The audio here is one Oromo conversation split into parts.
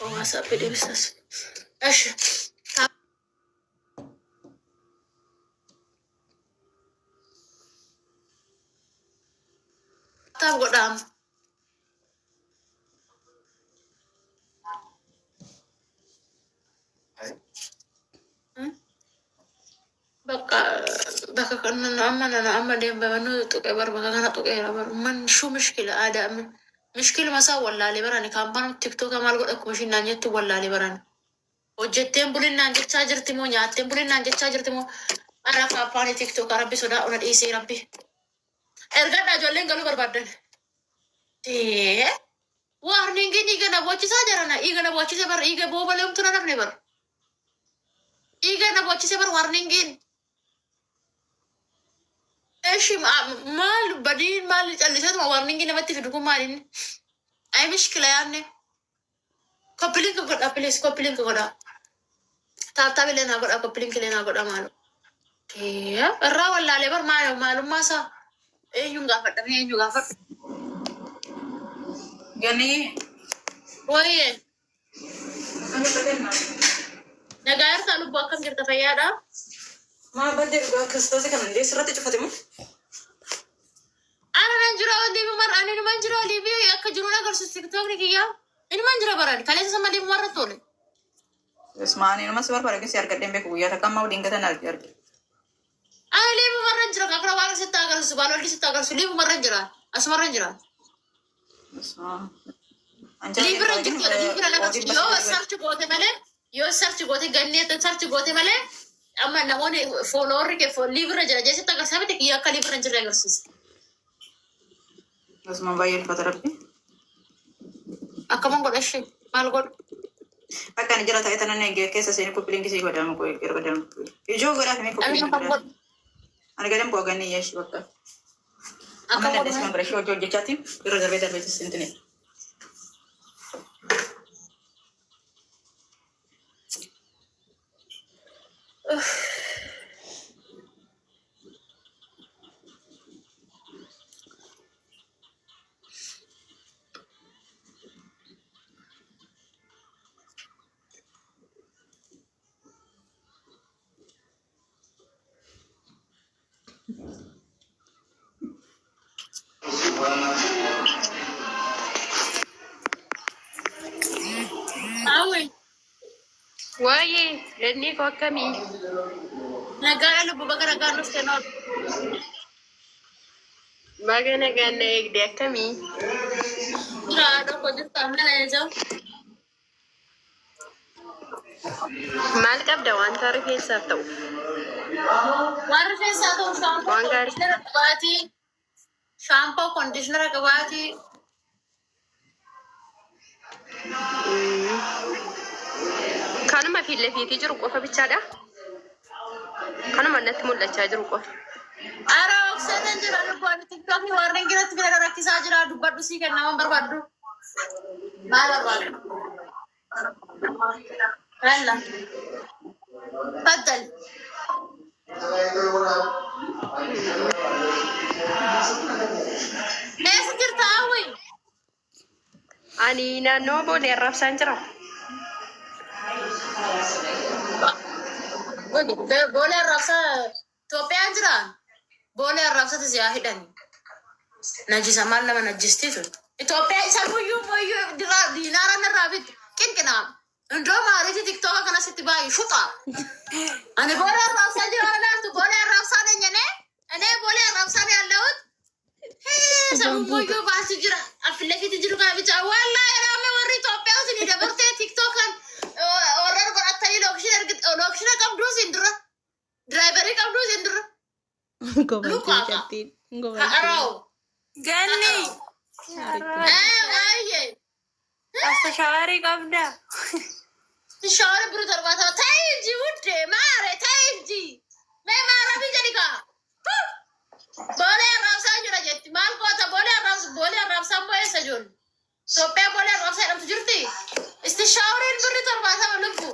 WhatsApp deebisas. እሺ tap godhaa. Bakka bakka kana amma nana amma deembamannu tuqee bar bakka kana tuqeera bar man shuu mishkila aadaa mishkiluma isaa wallaalee barani kaampaanii TikToka maal godha akkuma ishiin naan jettu wallaalee barani. Hojjetteen bulinnaan jechaa jirti moo nyaatteen bulinnaan jechaa jirti moo ara kaampaanii TikToka rabbi sodaa ona dhiisee rabbi. Ergadhaa ijoolleen galuu barbaaddan. Tee warningiin dhiiga na boochisaa jarana dhiiga na boochisee bar dhiiga boobalee humtu na nafne bar. Dhiiga na boochisee bar warningiin. እሺ maal badiin maal calliseetuma warningii namatti fidu kun maal inni? Ay mishkila yaanne. Copy link godha please, copy link godha. Tap tap illee naa godha, copy link illee naa godha maalu. Irraa wallaalee bar maal maalummaa isaa eenyuun gaafadha mee eenyu gaafadhu? Ganii. Wayyee nagaa jirtaa lubbuu, akkam jirta, fayyaadhaa? Maa baddee dhugaa kiristoosii kana illee sirratti cufate moo? Ana nan jira live mar ani numan jira live akka jiruun agarsiisu TikTokni kiyyaa. Inuman jira barani kaleessa sama live marra tole. Ismaanii nama si barbaade si argadheen beeku guyyaa takka amma dingata na arge arge. Ani live marra jira kakra waan sitti agarsiisu waan olli sitti agarsiisu live marra jira asumarra jira. Live irra jirtu live irra lafa yoo search goote malee, yoo search goote gannee search goote malee, amma namoonni followerri kee live irra jira jee sitti agarsiisa miti, kiyya akka live irra hin jirre agarsiisa. Usmaan baay'ee ulfaata rabbi. Akkaman godha ishee maal godhu? Akka ani jala ta'e tanan eegee keessa seenii copy link sii godhamu godhamu. Ijoo godhaaf mee Ani copy link akkam godhaaf. godhu? Ani gadan bu'aa ganni yeeshi bakka. Amma Akkam godhu? dandeessi man bira ishee hojii hojjechaati irra darbee darbee sintine. Awwi. Waa'ee gannii koo akkamii? Nagaadha lubbuu, baga nagaan dhufte noon. Baga nagaan na eegde, akkamii? Jira tokko jirta mana eejaa. Maal qabda wanta rifeensaaf ta'u? Waan rifeensaa ta'u shampoo Waan gaarii. Conditioner qibaatii, shampoo, conditioner qibaatii. Kanuma fi lafiitii jiru qofa bichaadha. Kanuma natti mul'achaa jiru qofa. Ara okseen jira lubbuu, ani TikTokni warreen giratti bira rakkisaa jira, dubbadhu sii kenna waan barbaaddu. Maal barbaaddu? Yalla. Faddal. Eessa jirta hawwi? Ani naannoo boolee arraabsaan jira. Boolee arraabsaa Itoophiyaan jira. Boolee arraabsatti siyaa hidhani. Najisa maal nama najisti tun. Itoophiyaa isa guyyuu boyyuu diinaara narraa bitti. Qinqinaa. Indoo maariiti TikToka kana sitti baay'ee shuxa. Ani boolee arraabsaa jira laaltu boolee arraabsaa ነኝ እኔ። እኔ ቦሌ አራብሳ ነው ያለሁት። ሰሙሞዮ ባስ jira ፊት ለፊት jiru kana ብቻ wallahi raame warri Itoophiyaa isin dabartee TikTokan warra godhatanii location qabduu isin dura driver qabduu isin dura. Gobaltii cattiin. Gobaltii. Ha'araw. Ganni Waayee. Asta shower qabda. Shower biru 70 ተይ እንጂ ውዴ ማሬ ተይ እንጂ mee maarabii jedhi kaa boolee arraabsaa jira jetti maal goota boolee arraabsa, boolee arraabsaa immoo eessa jiru? Itoophiyaa boolee arraabsaa jedhamtu jirti. Isti showeriin birri 70 lubbu.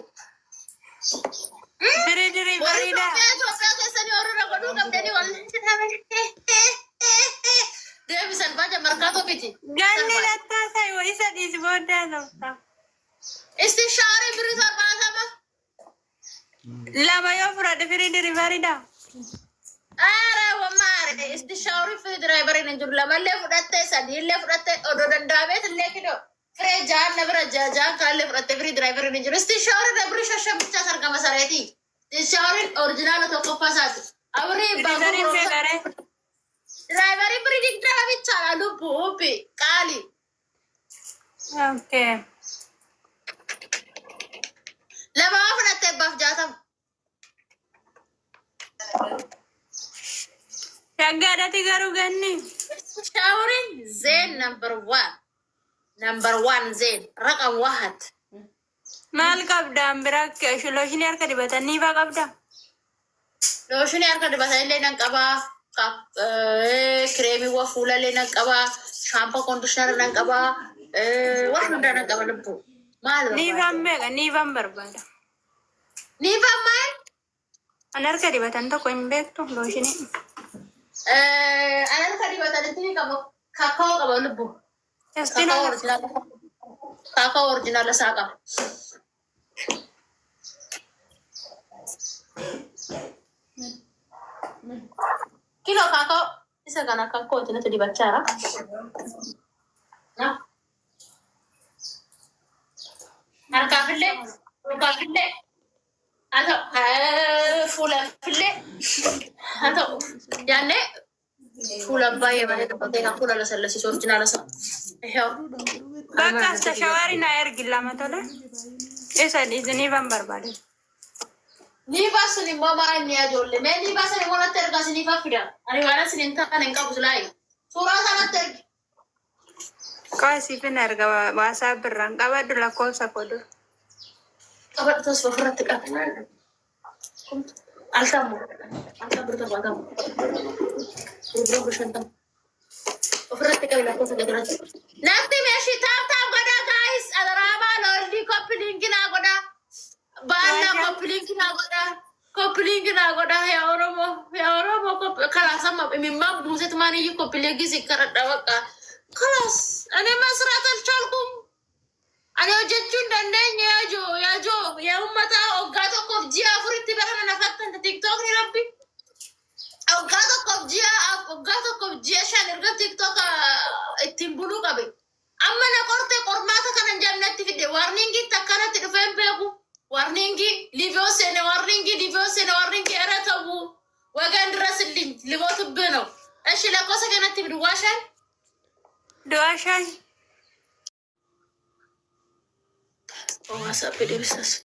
Dirii dirii Warri bareeda. Itoophiyaa Itoophiyaa keessanii warri irra godhuu qabdanii walli deebisan baaja markaatoo miti. Ganni lattaasaa isa dhiisi booddee haasofta. Istishaari birrii 70. Lama yoo fudhadhe free delivery dha. Aara wamaare istishaari free driver hin jiru. Lamallee fudhatte, sadiillee fudhatte, odoo danda'ameet illee kinoo firee ja'an na bira ja'a ja'an kaanillee fudhatte, free driver hin jiru. Istishaari birrii 5 bichaas argama sareetii. Istishaariin original tokkoffaa isaati. Abrii Delivery meeqaree? Driver birrii 20 bichaadha lubbu ubbi qaali. Okay. Lama yoo fudhatte 160. Shaggaadhati garuu ganni. Shawrin Zain number one. Number one Zain. رقم واحد. Maal qabdaan biraa lotion harka dibatanii faa qabdaa? Lotion harka dibatanillee nan qabaa. Kireemiiwwan fuulallee nan qabaa. Shampoo, conditioner nan qabaa. Waan hundaa nan qaba lubbuu. Maal Niifaan barbaadde? Meeqa? Niifaan barbaada. Niifaan maal? An harka dibatan tokko hin beektu lotion. An harka dibatanitti ni qaba. Kakao qaba lubbuu. Testiin. Kakao original. Kakao original isaa qaba. Kiloo kakao isa kana kakao natti dibachaara. Harkaafillee, lukaafillee, haa ta'u, fuulaafillee, haa ta'u, yaannee fuula baay'ee bareeda ta'e kan fuula lasallasiisu original isaa. ይኸው. Bakka asta shawaarii naa ergi lama tole. Isa isiniifan barbaada. Niifaa sun immoo maal inni ijoollee? Mee niifaa sun immoo natti ergaa siniifaa fida. Ani waan isin hin taane hin qabu silaayi. Suuraa isaa natti ergi. Qo'asiifin erga waasaa birraan qabadhu lakkoofsa koo dura. Qabadhu, tasfa ofirratti qabu. Altamu. Altamu birta baatamu. Gurguruu 50. Ofirratti qabi lakkoofsa gadirratti. Natti meeshii tap tap godhaa guys. Adaraamaa loolii copy link naa godhaa. Baallaa copy link naa godhaa. Copy link naa godhaa yaa Oromoo. Yaa Oromoo خلاص amma imimmaan buuset maaniyyuu copy link si kadhadha bakka. خلاص እኔ መስራት አልቻልኩም። Ani hojjechuu hin dandeenye yaa joo, yaa joo, yaa uummata, waggaa tokkoof ji'a afuritti barana nafattan TikTokni rabbi. Waggaa tokkoof ji'a 5 erga TikTok ittiin buluu qabe. Amma na qorte, qormaata kana hin jabnatti fidde, warning akkanatti dhufee hin beeku. Warning live seene, warning live seene, warning era ta'u ወገን ድረስልኝ ልሞትብህ ነው። እሺ lakkoofsa kanatti duwwaa 5 Du'aa 5. WhatsApp deebisas.